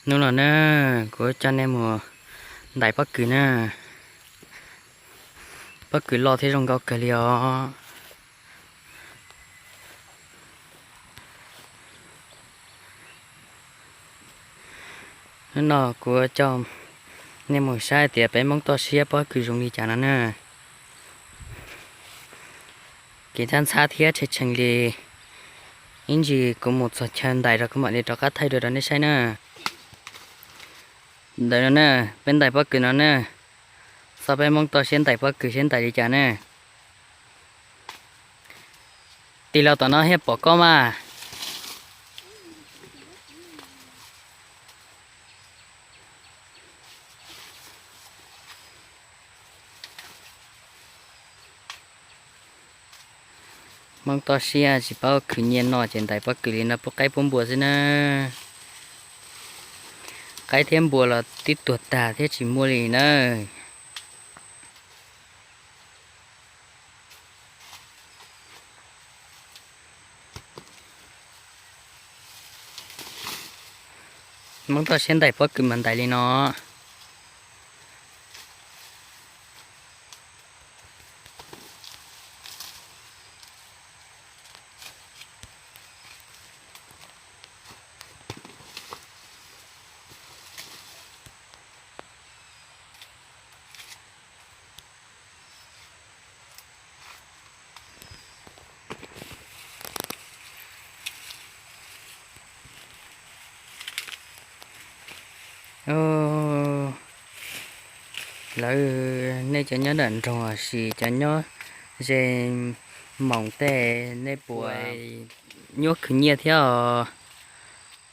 Hnub no na, kuv coj nej mus ntais pob kws na. Pob kws loj thiab zoo nkauj kawg li os. Hnub no kuv coj nej mus saib tias peb Hmoob toj siab pob kws zoo li cas no na. Kev ntxhab ntxhab thiab tshee tshee li. Ib ntsis kuv mus txog chaw ntais rau kuv mam li rov qab thaij dua rau nej saib na. Ntawm no na, peb ntais pob kws no na. Xyov peb Hmoob toj siab ntais pob kws siab ntais li cas na. Tig los tom no thiaj pom koj mas. Hmoob toj siab tsis paub khwv nyiaj no ces ntais pob kws li no pub qaib pub npua xwb na. Qaib thiab npua los twb tuag tag thiab tsis muaj li na. Hmoob toj siab ntais pob kws mas ntais li no. Lawv, nej cov nyob nram nroog los sis cov nyob ze moos tej nej puas nyuaj khwv nyiaj thiab os?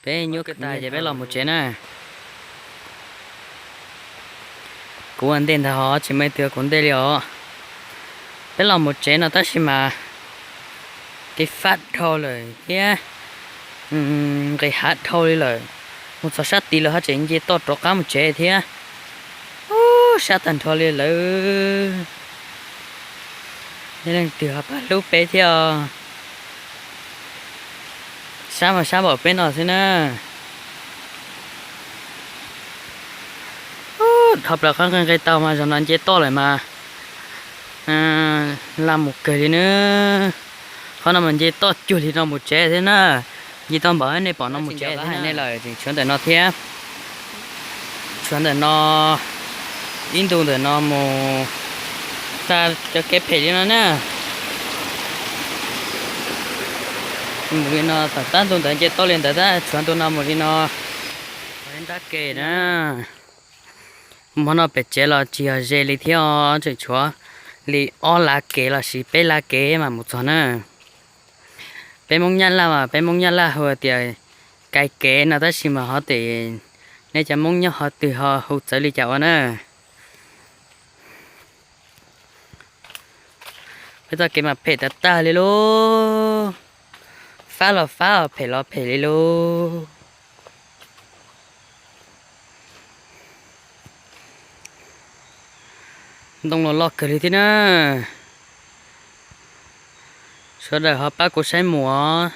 Peb nyuaj khwv nyiaj ces peb los mus tsev na. Kuv ua ntej ntag ho tsis muaj ib tug ua kuv ntej li os. Peb los mus tsev no tab sis mas kev fab dhau lawm thiab nqis hav dhau li lawm. Mus txog sab tid lawm ho tseem nce toj rov qab mus tsev thiab. Ub, sab tag nrho li lawm. Nej leej twg ho pab hlub peb thiab os? Sab mas sab npaum peb no xwb na. Dhau plaws qhov nqi nqi tau mas zaum no nce toj lawm mas laj mus kawg li na. Qhov no mas nce toj cuag li no mus tsev thiab na. Nce toj npaum nej pom no mus tsev thiab na. Nej lawm tseem tshuav ntawm no thiab. Tshuav ntawm no, ib ntu ntawm no mus txog cov kev phem li no na. Mus li no tom tab ntu ntawd nce toj li ntawd tab tshuav ntu no mus li no. Nrab ke na. Mus no pem tsev los tsis yog ze li thiab os, tseem tshuav li ob lav kev los sis peb lav kev mas mus txog na. Peb Hmoob Nyab Laj mas peb Hmoob Nyab Laj hu tias kais kev no tab sis mas ho tias nej cov Hmoob nyob qhov twg ho hu txawv li cas ua na. Peb txoj kev mas phem tag tag li lauj. Fab los fab, phem los phem li lauj. Ntoo los loj kawg li thiab na. Sawv daws ho pab kuv saib mus os.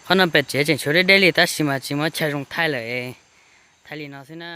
Qhov no pem tsev tseem tshuav deb deb li tab sis mas tsis muaj chaw zoo thaij lawm, thaij li no xwb na.